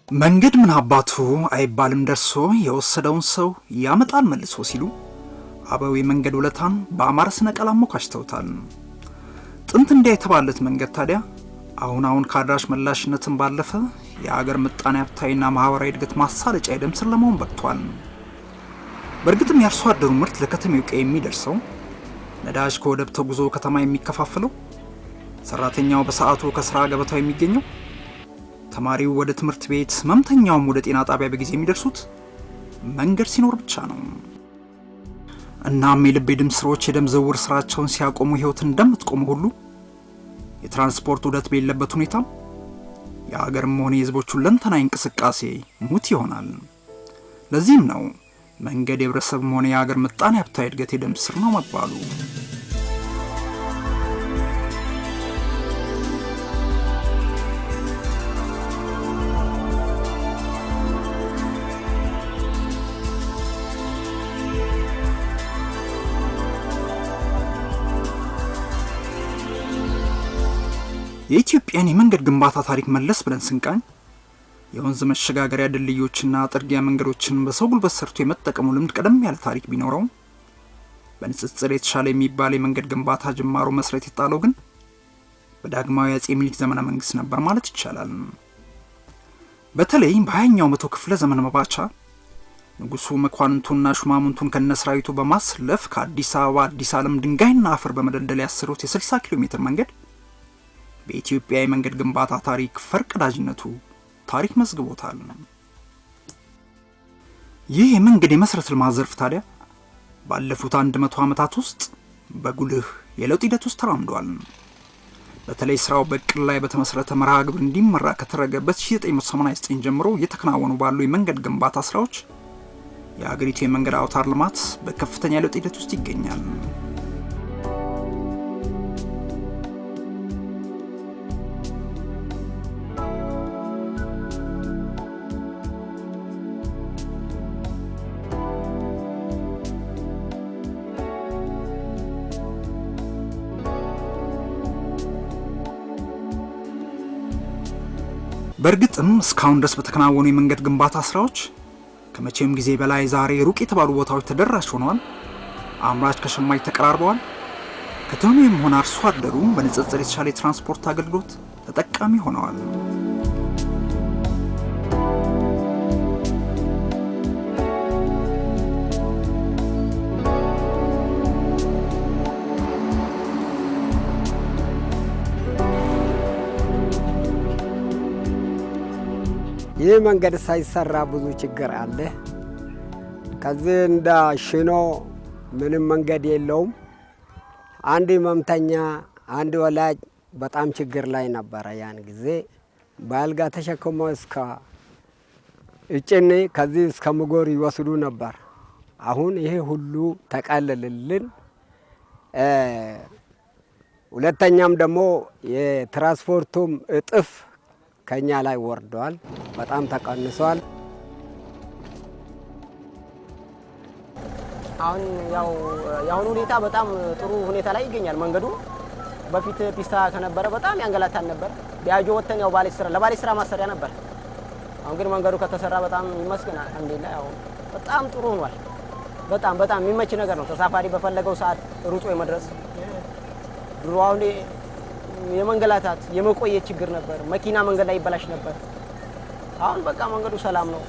መንገድ ምን አባቱ አይባልም ደርሶ፣ የወሰደውን ሰው ያመጣል መልሶ ሲሉ አበው የመንገድ ውለታን በአማረ ስነ ቃል አሞካሽተውታል። ጥንት እንዲያ የተባለት መንገድ ታዲያ አሁን አሁን ከአድራሽ መላሽነትን ባለፈ የአገር ምጣኔ ሀብታዊና ማህበራዊ እድገት ማሳለጫ የደም ስር ለመሆን በቅቷል። በእርግጥም የአርሶ አደሩ ምርት ለከተሜው ቀዬ የሚደርሰው፣ ነዳጅ ከወደብ ተጉዞ ከተማ የሚከፋፍለው፣ ሰራተኛው በሰዓቱ ከስራ ገበታው የሚገኘው፣ ተማሪው ወደ ትምህርት ቤት፣ ህመምተኛውም ወደ ጤና ጣቢያ በጊዜ የሚደርሱት መንገድ ሲኖር ብቻ ነው። እናም የልብ የደም ስሮች የደም ዝውውር ስራቸውን ሲያቆሙ ህይወት እንደምትቆሙ ሁሉ የትራንስፖርት ዑደት በሌለበት ሁኔታ የሀገርም ሆነ የህዝቦች ሁለንተናዊ እንቅስቃሴ ሙት ይሆናል። ለዚህም ነው መንገድ የህብረተሰብም ሆነ የሀገር ምጣኔ ሀብታዊ እድገት የደም ስር ነው መባሉ። የኢትዮጵያን የመንገድ ግንባታ ታሪክ መለስ ብለን ስንቃኝ የወንዝ መሸጋገሪያ ድልድዮችና ጥርጊያ መንገዶችን በሰው ጉልበት ሰርቶ የመጠቀሙ ልምድ ቀደም ያለ ታሪክ ቢኖረውም በንጽጽር የተሻለ የሚባል የመንገድ ግንባታ ጅማሮ መሰረት የጣለው ግን በዳግማዊ አጼ ምኒልክ ዘመነ መንግስት ነበር ማለት ይቻላል። በተለይ በ20ኛው መቶ ክፍለ ዘመን መባቻ ንጉሱ መኳንንቱና ሹማምንቱን ከነሰራዊቱ በማሰለፍ ከአዲስ አበባ አዲስ ዓለም ድንጋይና አፈር በመደልደል ያሰሩት የ60 ኪሎ ሜትር መንገድ በኢትዮጵያ የመንገድ ግንባታ ታሪክ ፈርቀዳጅነቱ ታሪክ መዝግቦታል። ይህ የመንገድ የመሰረተ ልማት ዘርፍ ታዲያ ባለፉት 100 ዓመታት ውስጥ በጉልህ የለውጥ ሂደት ውስጥ ተራምዷል። በተለይ ስራው በእቅድ ላይ በተመሰረተ መርሃ ግብር እንዲመራ ከተደረገበት 1989 ጀምሮ እየተከናወኑ ባሉ የመንገድ ግንባታ ስራዎች የሀገሪቱ የመንገድ አውታር ልማት በከፍተኛ የለውጥ ሂደት ውስጥ ይገኛል። በእርግጥም እስካሁን ድረስ በተከናወኑ የመንገድ ግንባታ ስራዎች ከመቼም ጊዜ በላይ ዛሬ ሩቅ የተባሉ ቦታዎች ተደራሽ ሆነዋል። አምራች ከሸማች ተቀራርበዋል። ከተማውም ሆነ አርሶ አደሩ በንጽጽር የተሻለ የትራንስፖርት አገልግሎት ተጠቃሚ ሆነዋል። ይህ መንገድ ሳይሰራ ብዙ ችግር አለ። ከዚህ እንደ ሽኖ ምንም መንገድ የለውም። አንድ ህመምተኛ፣ አንድ ወላጅ በጣም ችግር ላይ ነበረ። ያን ጊዜ በአልጋ ተሸክሞ እስከ እጭኔ ከዚህ እስከ ምጎር ይወስዱ ነበር። አሁን ይሄ ሁሉ ተቀልልልን። ሁለተኛም ደግሞ የትራንስፖርቱም እጥፍ ከኛ ላይ ወርደዋል። በጣም ተቀንሷል። አሁን ያው የአሁኑ ሁኔታ በጣም ጥሩ ሁኔታ ላይ ይገኛል። መንገዱ በፊት ፒስታ ከነበረ በጣም ያንገላታን ነበር። ቢያጆ ወተን ያው ባሌ ስራ ለባሌ ስራ ማሰሪያ ነበር። አሁን ግን መንገዱ ከተሰራ በጣም ይመስገን፣ አልሐምዱሊላህ ያው በጣም ጥሩ ሆኗል። በጣም በጣም የሚመች ነገር ነው። ተሳፋሪ በፈለገው ሰዓት ሩጦ የመድረስ፣ ድሮ አሁን የመንገላታት የመቆየት ችግር ነበር። መኪና መንገድ ላይ ይበላሽ ነበር። አሁን በቃ መንገዱ ሰላም ነው።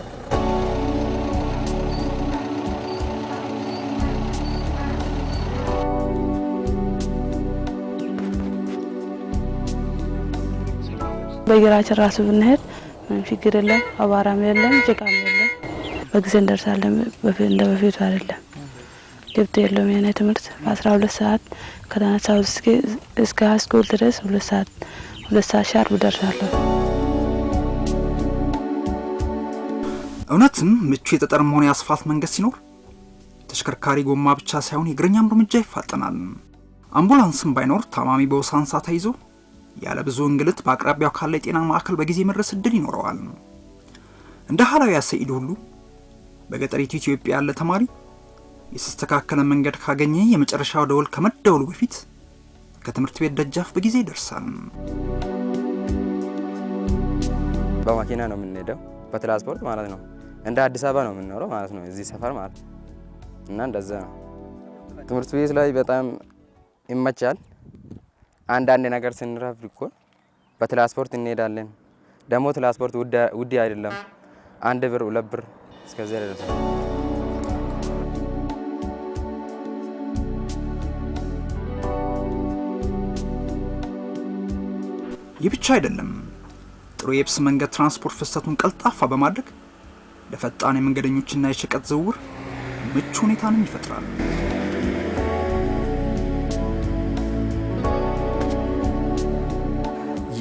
በእግራችን ራሱ ብንሄድ ምንም ችግር የለም፣ አቧራም የለም፣ ጭቃም የለም። በጊዜ እንደርሳለን። እንደ በፊቱ አይደለም። ግብት የለውም። የኔ ትምህርት በ12 ሰዓት ከተነሳሁ እስከ high school ድረስ 2 ሰዓት፣ 2 ሰዓት sharp ደርሳለሁ። እውነትም ምቹ የጠጠርም ሆነ የአስፋልት መንገድ ሲኖር ተሽከርካሪ ጎማ ብቻ ሳይሆን የእግረኛም እርምጃ ይፋጠናል። አምቡላንስም ባይኖር ታማሚ በውሳንሳ ተይዞ ያለ ብዙ እንግልት በአቅራቢያው ካለ የጤና ማዕከል በጊዜ መድረስ እድል ይኖረዋል። እንደ ሀላዊያ ሰኢድ ሁሉ በገጠሪቱ ኢትዮጵያ ያለ ተማሪ የተስተካከለ መንገድ ካገኘ የመጨረሻው ደወል ከመደወሉ በፊት ከትምህርት ቤት ደጃፍ በጊዜ ይደርሳል። በመኪና ነው የምንሄደው። በትራንስፖርት ማለት ነው። እንደ አዲስ አበባ ነው የምንኖረው ማለት ነው እዚህ ሰፈር ማለት እና እንደዛ ነው። ትምህርት ቤት ላይ በጣም ይመቻል። አንዳንድ ነገር ስንረፍድ እኮ በትራንስፖርት እንሄዳለን። ደግሞ ትራንስፖርት ውድ አይደለም። 1 ብር፣ 2 ብር እስከዚያ ደረሰ። ይህ ብቻ አይደለም። ጥሩ የየብስ መንገድ ትራንስፖርት ፍሰቱን ቀልጣፋ በማድረግ ለፈጣን የመንገደኞችና የሸቀጥ ዝውውር ምቹ ሁኔታንም ይፈጥራል።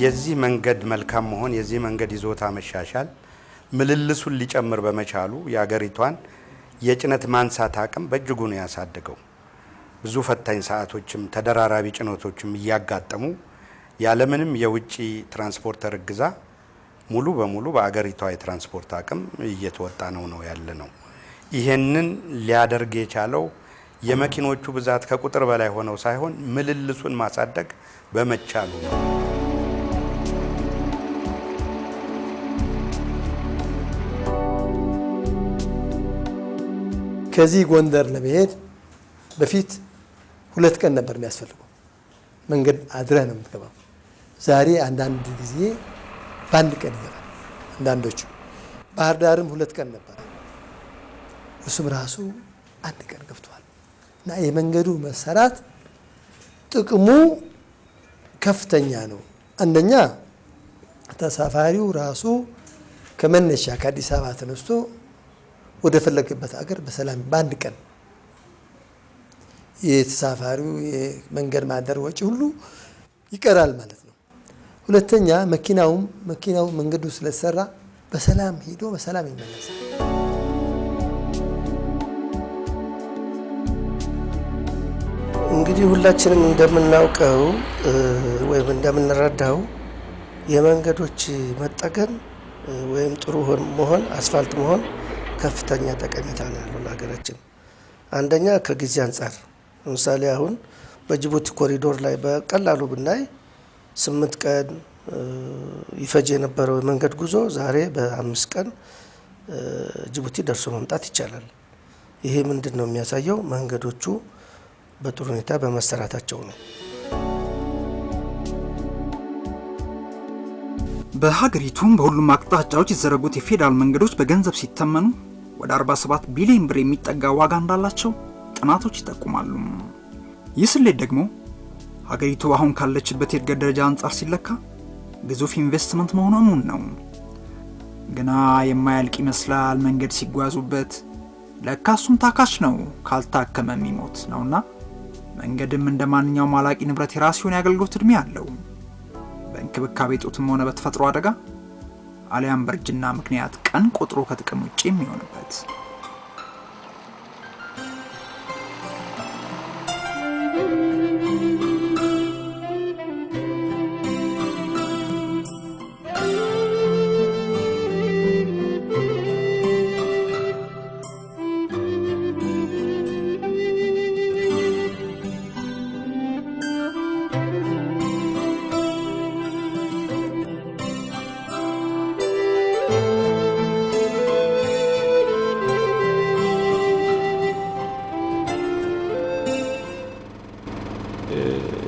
የዚህ መንገድ መልካም መሆን፣ የዚህ መንገድ ይዞታ መሻሻል ምልልሱን ሊጨምር በመቻሉ የአገሪቷን የጭነት ማንሳት አቅም በእጅጉ ነው ያሳደገው። ብዙ ፈታኝ ሰዓቶችም ተደራራቢ ጭነቶችም እያጋጠሙ ያለምንም የውጭ transporter እገዛ ሙሉ በሙሉ በአገሪቷ የትራንስፖርት አቅም እየተወጣ ነው ያለ ነው። ይሄንን ሊያደርግ የቻለው የመኪኖቹ ብዛት ከቁጥር በላይ ሆነው ሳይሆን ምልልሱን ማሳደግ በመቻሉ ነው። ከዚህ ጎንደር ለመሄድ በፊት 2 ቀን ነበር የሚያስፈልገው። መንገድ አድረህ ነው የምትገባው። ዛሬ አንዳንድ ጊዜ በአንድ ቀን ይገባል። አንዳንዶቹ ባህር ዳርም 2 ቀን ነበር፣ እሱም ራሱ አንድ ቀን ገብቷል። እና የመንገዱ መሰራት ጥቅሙ ከፍተኛ ነው። አንደኛ ተሳፋሪው ራሱ ከመነሻ ከአዲስ አበባ ተነስቶ ወደ ፈለገበት ሀገር በሰላም በአንድ ቀን፣ የተሳፋሪው የመንገድ ማደር ወጪ ሁሉ ይቀራል ማለት ነው። ሁለተኛ መኪናውም መኪናው መንገዱ ስለተሰራ በሰላም ሄዶ በሰላም ይመለሳል። እንግዲህ ሁላችንም እንደምናውቀው ወይም እንደምንረዳው የመንገዶች መጠገን ወይም ጥሩ መሆን፣ አስፋልት መሆን ከፍተኛ ጠቀሜታ ነው ያለው ለሀገራችን። አንደኛ ከጊዜ አንጻር ለምሳሌ አሁን በጅቡቲ ኮሪዶር ላይ በቀላሉ ብናይ 8 ቀን ይፈጅ የነበረው የመንገድ ጉዞ ዛሬ በ5 ቀን ጅቡቲ ደርሶ መምጣት ይቻላል። ይሄ ምንድን ነው የሚያሳየው? መንገዶቹ በጥሩ ሁኔታ በመሰራታቸው ነው። በሀገሪቱም በሁሉም አቅጣጫዎች የተዘረጉት የፌዴራል መንገዶች በገንዘብ ሲተመኑ ወደ 47 ቢሊዮን ብር የሚጠጋ ዋጋ እንዳላቸው ጥናቶች ይጠቁማሉ። ይህ ስሌት ደግሞ ሀገሪቱ አሁን ካለችበት የእድገት ደረጃ አንጻር ሲለካ ግዙፍ ኢንቨስትመንት መሆኑ እሙን ነው። ግና የማያልቅ ይመስላል መንገድ ሲጓዙበት፣ ለካ እሱም ታካች ነው፣ ካልታከመ የሚሞት ነውና መንገድም እንደ ማንኛውም አላቂ ንብረት የራሱ የሆነ የአገልግሎት እድሜ አለው። በእንክብካቤ እጦትም ሆነ በተፈጥሮ አደጋ አሊያም በእርጅና ምክንያት ቀን ቆጥሮ ከጥቅም ውጭ የሚሆንበት።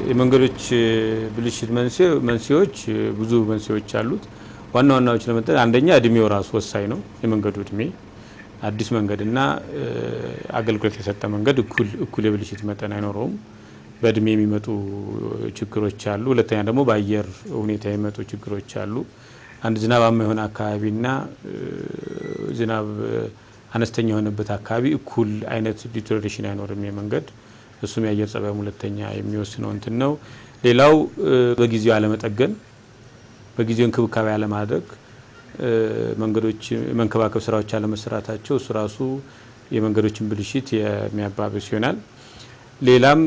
የመንገዶች ብልሽት መንስኤዎች ብዙ መንስኤዎች አሉት። ዋና ዋናዎች ለመጠን አንደኛ እድሜው ራሱ ወሳኝ ነው። የመንገዱ እድሜ፣ አዲስ መንገድና አገልግሎት የሰጠ መንገድ እኩል እኩል የብልሽት መጠን አይኖረውም። በእድሜ የሚመጡ ችግሮች አሉ። ሁለተኛ ደግሞ በአየር ሁኔታ የሚመጡ ችግሮች አሉ። አንድ ዝናባማ የሆነ አካባቢና ዝናብ አነስተኛ የሆነበት አካባቢ እኩል አይነት deterioration አይኖርም የመንገድ። እሱም የአየር ጸባይም ሁለተኛ የሚወስነው እንትን ነው። ሌላው በጊዜው አለመጠገን፣ በጊዜው እንክብካቤ አለማድረግ፣ መንገዶች መንከባከብ ስራዎች አለመሰራታቸው እሱ ራሱ የመንገዶችን ብልሽት የሚያባብስ ይሆናል። ሌላም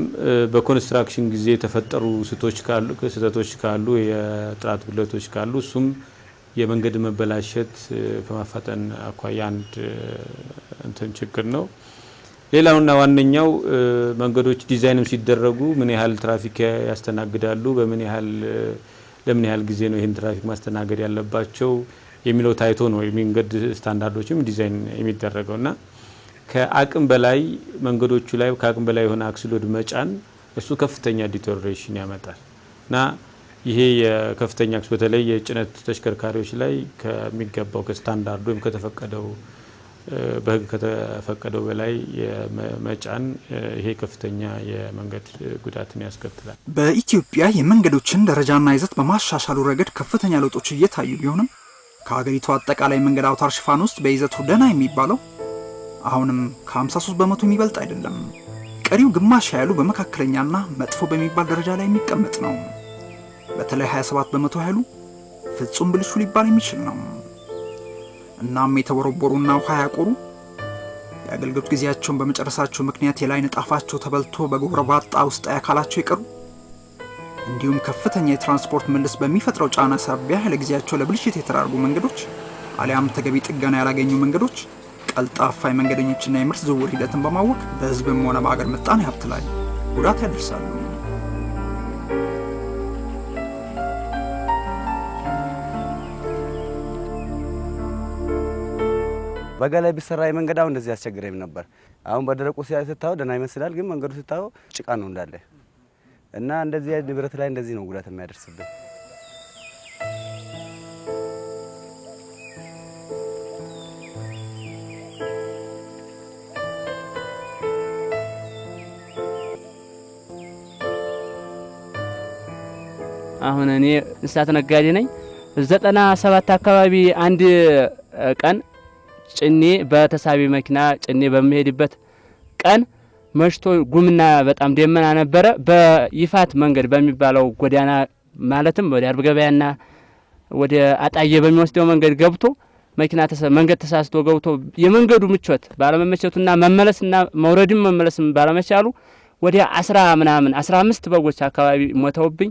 በ construction ጊዜ የተፈጠሩ ስህተቶች ካሉ፣ የጥራት ጉድለቶች ካሉ እሱም የመንገድ መበላሸት ከማፋጠን አኳያ አንድ እንትን ችግር ነው። ሌላውና ዋነኛው መንገዶች ዲዛይንም ሲደረጉ ምን ያህል ትራፊክ ያስተናግዳሉ፣ በምን ያህል ለምን ያህል ጊዜ ነው ይህን ትራፊክ ማስተናገድ ያለባቸው የሚለው ታይቶ ነው የመንገድ ስታንዳርዶችም ዲዛይን የሚደረገው። እና ከአቅም በላይ መንገዶቹ ላይ ከአቅም በላይ የሆነ axle load መጫን እሱ ከፍተኛ deterioration ያመጣል። እና ይሄ የከፍተኛ በተለይ የጭነት ተሽከርካሪዎች ላይ ከሚገባው ከስታንዳርዱ ወይም ከተፈቀደው፣ በህግ ከተፈቀደው በላይ የመጫን ይሄ ከፍተኛ የመንገድ ጉዳትን ያስከትላል። በኢትዮጵያ የመንገዶችን ደረጃና ይዘት በማሻሻሉ ረገድ ከፍተኛ ለውጦች እየታዩ ቢሆንም ከሀገሪቱ አጠቃላይ መንገድ አውታር ሽፋን ውስጥ በይዘቱ ደህና የሚባለው አሁንም ከ53% የሚበልጥ አይደለም። ቀሪው ግማሽ ያህሉ በመካከለኛና መጥፎ በሚባል ደረጃ ላይ የሚቀመጥ ነው። በተለይ 27% ያህሉ ፍጹም ብልሹ ሊባል የሚችል ነው። እናም የተቦረቦሩና ውሃ ያቆሩ፣ የአገልግሎት ጊዜያቸውን በመጨረሳቸው ምክንያት የላይ ንጣፋቸው ተበልቶ በጎረባጣ ውስጣዊ አካላቸው የቀሩ፣ እንዲሁም ከፍተኛ የትራንስፖርት ምልልስ በሚፈጥረው ጫና ሳቢያ ለጊዜያቸው ለብልሽት የተዳረጉ መንገዶች አሊያም ተገቢ ጥገና ያላገኙ መንገዶች ቀልጣፋ የመንገደኞችና የምርት ዝውውር ሂደትን በማወክ በሕዝብም ሆነ በአገር ምጣኔ ሀብት ላይ ጉዳት ያደርሳሉ። በጋ ላይ ቢሰራ የመንገድ አሁን እንደዚህ ያስቸግረኝ ነበር። አሁን በደረቁ ስታየው ደህና ይመስላል፣ ግን መንገዱ ስታየው ጭቃ ነው እንዳለ እና እንደዚህ ንብረት ላይ እንደዚህ ነው ጉዳት የሚያደርስብን። አሁን እኔ እንስሳት ነጋዴ ነኝ። 97 አካባቢ አንድ ቀን ጭኔ በተሳቢ መኪና ጭኔ በምሄድበት ቀን መሽቶ ጉምና በጣም ደመና ነበረ። በይፋት መንገድ በሚባለው ጎዳና፣ ማለትም ወደ አርብ ገበያና ወደ አጣዬ በሚወስደው መንገድ ገብቶ፣ መኪና መንገድ ተሳስቶ ገብቶ የመንገዱ ምቾት ባለመመቸቱና መመለስና መውረድም መመለስም ባለመቻሉ ወደ 10 ምናምን 15 በጎች አካባቢ ሞተውብኝ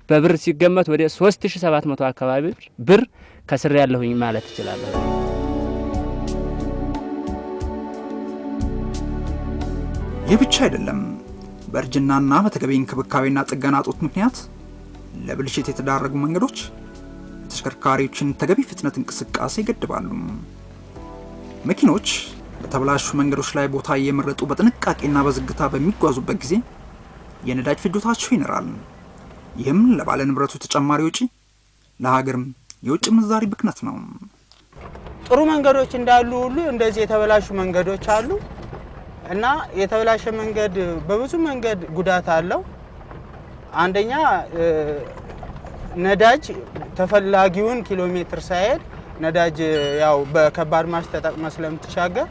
በብር ሲገመት ወደ 3700 አካባቢ ብር ከስሬ ያለሁኝ ማለት እችላለሁ። ይህ ብቻ አይደለም። በእርጅናና በተገቢ እንክብካቤና ጥገና እጦት ምክንያት ለብልሽት የተዳረጉ መንገዶች የተሽከርካሪዎችን ተገቢ ፍጥነት እንቅስቃሴ ይገድባሉ። መኪኖች በተበላሹ መንገዶች ላይ ቦታ እየመረጡ በጥንቃቄና በዝግታ በሚጓዙበት ጊዜ የነዳጅ ፍጆታቸው ይንራል። ይህም ለባለ ንብረቱ ተጨማሪ ወጪ፣ ለሀገርም የውጭ ምንዛሪ ብክነት ነው። ጥሩ መንገዶች እንዳሉ ሁሉ እንደዚህ የተበላሹ መንገዶች አሉ እና የተበላሸ መንገድ በብዙ መንገድ ጉዳት አለው። አንደኛ ነዳጅ ተፈላጊውን ኪሎ ሜትር ሳይሄድ ነዳጅ ያው በከባድ ማርሽ ተጠቅመ ስለምትሻገር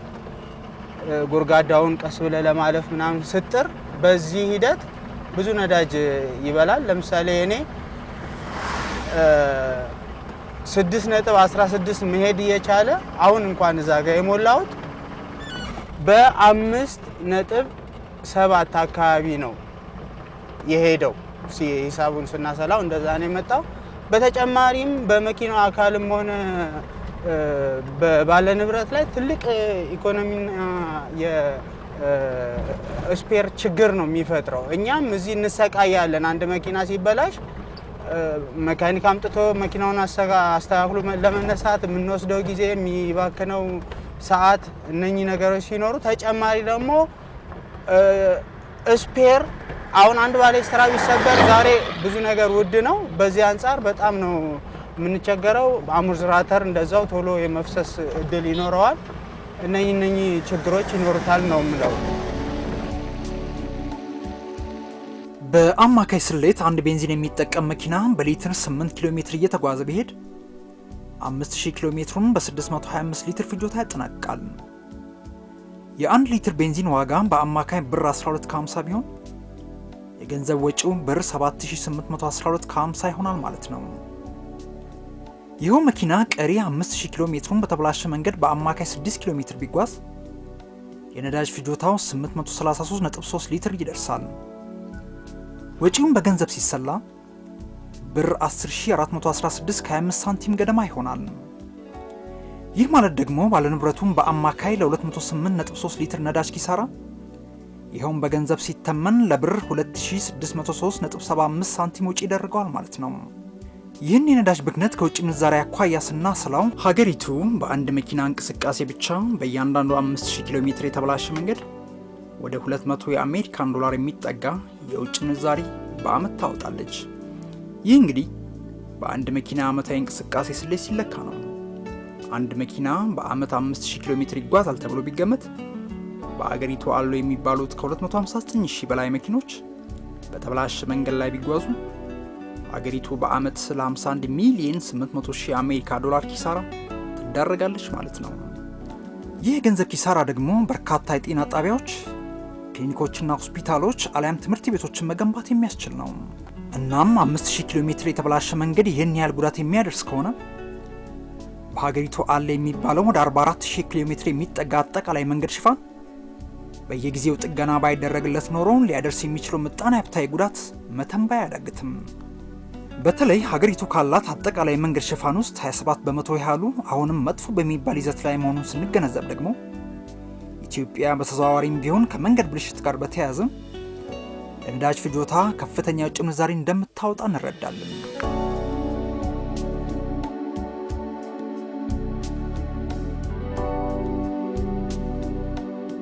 ጎርጋዳውን ቀስ ብለ ለማለፍ ምናምን ስጥር በዚህ ሂደት ብዙ ነዳጅ ይበላል። ለምሳሌ እኔ 6.16 መሄድ እየቻለ አሁን እንኳን እዛ ጋር የሞላሁት በ5.7 አካባቢ ነው የሄደው። ሂሳቡን ስናሰላው እንደዛ ነው የመጣው። በተጨማሪም በመኪናው አካልም ሆነ ባለ ንብረት ላይ ትልቅ ኢኮኖሚና የ spare ችግር ነው የሚፈጥረው። እኛም እዚህ እንሰቃያለን። አንድ መኪና ሲበላሽ መካኒክ አምጥቶ መኪናውን አስተካክሎ ለመነሳት የምንወስደው ጊዜ፣ የሚባክነው ሰዓት፣ እነኚህ ነገሮች ሲኖሩ ተጨማሪ ደግሞ spare አሁን አንድ ባሌስትራ ቢሰበር ዛሬ ብዙ ነገር ውድ ነው። በዚህ አንጻር በጣም ነው የምንቸገረው። አሞርዛተር እንደዛው ቶሎ የመፍሰስ እድል ይኖረዋል። እነኚህ እነኚህ ችግሮች ይኖሩታል ነው የምለው። በአማካይ ስሌት አንድ ቤንዚን የሚጠቀም መኪና በሊትር 8 ኪሎ ሜትር እየተጓዘ ቢሄድ 5000 ኪሎ ሜትሩን በ625 ሊትር ፍጆታ ያጠናቅቃል። የአንድ ሊትር ቤንዚን ዋጋ በአማካይ ብር 12.50 ቢሆን የገንዘብ ወጪው ብር 7812.50 ይሆናል ማለት ነው። ይኸው መኪና ቀሪ 5000 ኪሎ ሜትሩን በተበላሸ መንገድ በአማካይ 6 ኪሎ ሜትር ቢጓዝ የነዳጅ ፍጆታው 833.3 ሊትር ይደርሳል። ወጪውን በገንዘብ ሲሰላ ብር 10416 ከ25 ሳንቲም ገደማ ይሆናል። ይህ ማለት ደግሞ ባለንብረቱን በአማካይ ለ208.3 ሊትር ነዳጅ ኪሳራ፣ ይኸውም በገንዘብ ሲተመን ለብር 2603.75 ሳንቲም ወጪ ይደርገዋል ማለት ነው። ይህን የነዳጅ ብክነት ከውጭ ምንዛሪ አኳያ ስናስላው ሀገሪቱ በአንድ መኪና እንቅስቃሴ ብቻ በእያንዳንዱ 5000 ኪሎ ሜትር የተበላሸ መንገድ ወደ 200 የአሜሪካን ዶላር የሚጠጋ የውጭ ምንዛሪ በአመት ታወጣለች። ይህ እንግዲህ በአንድ መኪና ዓመታዊ እንቅስቃሴ ስሌት ሲለካ ነው። አንድ መኪና በአመት 5000 ኪሎ ሜትር ይጓዛል ተብሎ ቢገመት በአገሪቱ አሉ የሚባሉት ከ259 ሺህ በላይ መኪኖች በተበላሸ መንገድ ላይ ቢጓዙ አገሪቱ በአመት ለ51 ሚሊዮን 800 ሺህ አሜሪካ ዶላር ኪሳራ ትዳረጋለች ማለት ነው። ይህ የገንዘብ ኪሳራ ደግሞ በርካታ የጤና ጣቢያዎች፣ ክሊኒኮችና ሆስፒታሎች አሊያም ትምህርት ቤቶችን መገንባት የሚያስችል ነው። እናም 5000 ኪሎ ሜትር የተበላሸ መንገድ ይህን ያህል ጉዳት የሚያደርስ ከሆነ በሀገሪቱ አለ የሚባለው ወደ 44000 ኪሎ ሜትር የሚጠጋ አጠቃላይ መንገድ ሽፋን በየጊዜው ጥገና ባይደረግለት ኖሮ ሊያደርስ የሚችለው ምጣኔ ሀብታዊ ጉዳት መተንበይ አያዳግትም። በተለይ ሀገሪቱ ካላት አጠቃላይ መንገድ ሽፋን ውስጥ 27% ያህሉ አሁንም መጥፎ በሚባል ይዘት ላይ መሆኑን ስንገነዘብ ደግሞ ኢትዮጵያ በተዘዋዋሪም ቢሆን ከመንገድ ብልሽት ጋር በተያያዘ ለነዳጅ ፍጆታ ከፍተኛ የውጭ ምንዛሪ እንደምታወጣ እንረዳለን።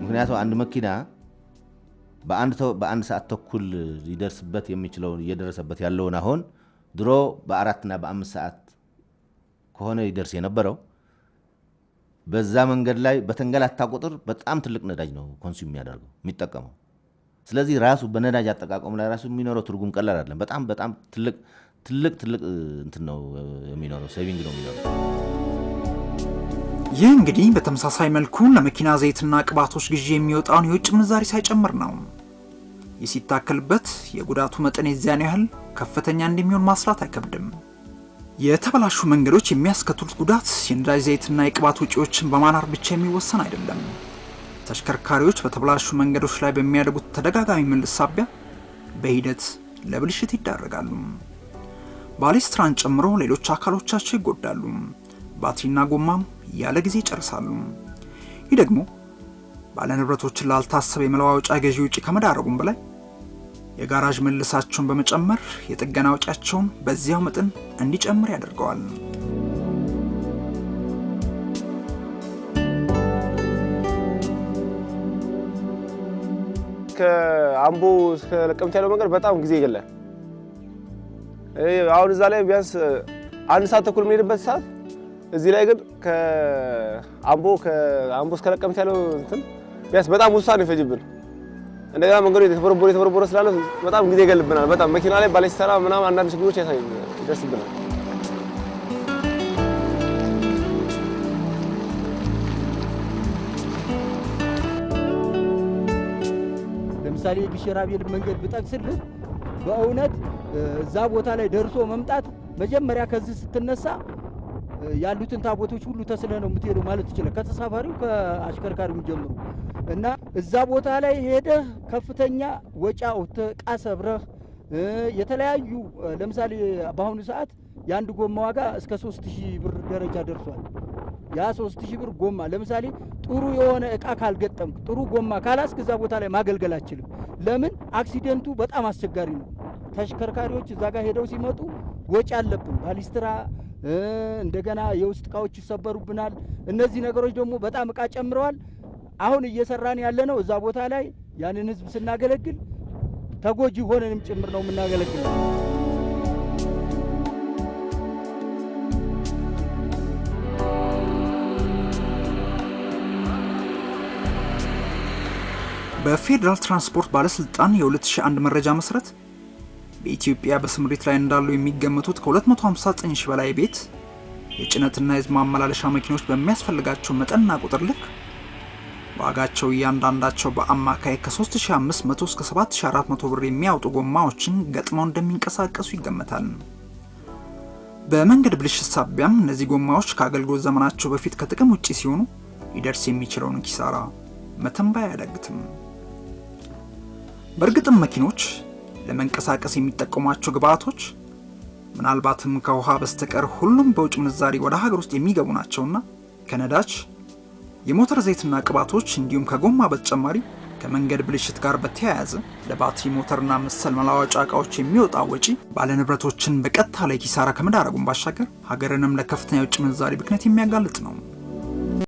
ምክንያቱም አንድ መኪና በአንድ ሰዓት ተኩል ሊደርስበት የሚችለውን እየደረሰበት ያለውን አሁን ድሮ በ4ና በ5 ሰዓት ከሆነ ይደርስ የነበረው በዛ መንገድ ላይ በተንገላታ ቁጥር በጣም ትልቅ ነዳጅ ነው consume የሚያደርገው የሚጠቀመው። ስለዚህ ራሱ በነዳጅ አጠቃቀሙ ላይ ራሱ የሚኖረው ትርጉም ቀላል አይደለም። በጣም በጣም ትልቅ ትልቅ ትልቅ እንትን ነው የሚኖረው፣ saving ነው የሚኖረው። ይህ እንግዲህ በተመሳሳይ መልኩ ለመኪና ዘይትና ቅባቶች ግዢ የሚወጣውን የውጭ ምንዛሪ ሳይጨምር ነው። ይህ ሲታከልበት የጉዳቱ መጠን የዚያን ያህል ከፍተኛ እንደሚሆን ማስላት አይከብድም። የተበላሹ መንገዶች የሚያስከትሉት ጉዳት የነዳጅ ዘይትና የቅባት ወጪዎችን በማናር ብቻ የሚወሰን አይደለም። ተሽከርካሪዎች በተበላሹ መንገዶች ላይ በሚያደርጉት ተደጋጋሚ ምልልስ ሳቢያ በሂደት ለብልሽት ይዳረጋሉ። ባሌስትራን ጨምሮ ሌሎች አካሎቻቸው ይጎዳሉ። ባትሪና ጎማም ያለ ጊዜ ይጨርሳሉ። ይህ ደግሞ ባለንብረቶችን ላልታሰበ የመለዋወጫ ገዢ ውጪ ከመዳረጉም በላይ የጋራዥ ምልልሳቸውን በመጨመር የጥገና ወጪያቸውን በዚያው መጠን እንዲጨምር ያደርገዋል። ከአምቦ እስከ ለቀምት ያለው መንገድ በጣም ጊዜ ይገላል። አሁን እዛ ላይ ቢያንስ አንድ ሰዓት ተኩል የምንሄድበት ሰዓት እዚህ ላይ ግን ከአምቦ እስከ ለቀምት ያለው እንትን ቢያንስ በጣም ብዙ ሰዓት ነው ይፈጅብን። እንደገና መንገዱ የተቦረቦረ ስላለ በጣም ጊዜ ይገልብናል። በጣም መኪና ላይ ባለስታራ ምናምን አንዳንድ ችግሮች ይደርስብናል። ለምሳሌ የግሼ ራቤል መንገድ ብጠቅስልህ በእውነት እዛ ቦታ ላይ ደርሶ መምጣት መጀመሪያ ከዚህ ስትነሳ ያሉትን ታቦቶች ሁሉ ተስለህ ነው የምትሄደው ማለት ትችላለህ። ከተሳፋሪው ከአሽከርካሪው ጀምሮ እና እዛ ቦታ ላይ ሄደህ ከፍተኛ ወጪ አውጥተህ ዕቃ ሰብረህ የተለያዩ ለምሳሌ በአሁኑ ሰዓት የአንድ ጎማ ዋጋ እስከ 3000 ብር ደረጃ ደርሷል። ያ 3000 ብር ጎማ ለምሳሌ ጥሩ የሆነ እቃ ካልገጠምክ ጥሩ ጎማ ካላስክ እዛ ቦታ ላይ ማገልገል አትችልም። ለምን accident ኡ በጣም አስቸጋሪ ነው። ተሽከርካሪዎች እዛ ጋር ሄደው ሲመጡ ወጪ አለብን። ባሊስትራ እንደገና የውስጥ እቃዎች ይሰበሩብናል። እነዚህ ነገሮች ደግሞ በጣም እቃ ጨምረዋል። አሁን እየሰራን ያለነው እዛ ቦታ ላይ ያንን ህዝብ ስናገለግል ተጎጂ ሆነንም ጭምር ነው የምናገለግለው። በፌዴራል ትራንስፖርት ባለስልጣን የ2001 መረጃ መሰረት በኢትዮጵያ በስምሪት ላይ እንዳሉ የሚገመቱት ከ259 ሺህ በላይ ቤት የጭነትና የህዝብ ማመላለሻ መኪኖች በሚያስፈልጋቸው መጠንና ቁጥር ልክ ዋጋቸው እያንዳንዳቸው በአማካይ ከ3500 እስከ 7400 ብር የሚያወጡ ጎማዎችን ገጥመው እንደሚንቀሳቀሱ ይገመታል። በመንገድ ብልሽት ሳቢያም እነዚህ ጎማዎች ከአገልግሎት ዘመናቸው በፊት ከጥቅም ውጪ ሲሆኑ ሊደርስ የሚችለውን ኪሳራ መተንበይ አያዳግትም። በእርግጥም መኪኖች ለመንቀሳቀስ የሚጠቀሟቸው ግብአቶች ምናልባትም ከውሃ በስተቀር ሁሉም በውጭ ምንዛሪ ወደ ሀገር ውስጥ የሚገቡ ናቸውና ከነዳጅ፣ የሞተር ዘይትና ቅባቶች እንዲሁም ከጎማ በተጨማሪ ከመንገድ ብልሽት ጋር በተያያዘ ለባትሪ ሞተርና መሰል መለዋወጫ እቃዎች የሚወጣ ወጪ ባለንብረቶችን በቀጥታ ላይ ኪሳራ ከመዳረጉም ባሻገር ሀገርንም ለከፍተኛ የውጭ ምንዛሪ ብክነት የሚያጋልጥ ነው።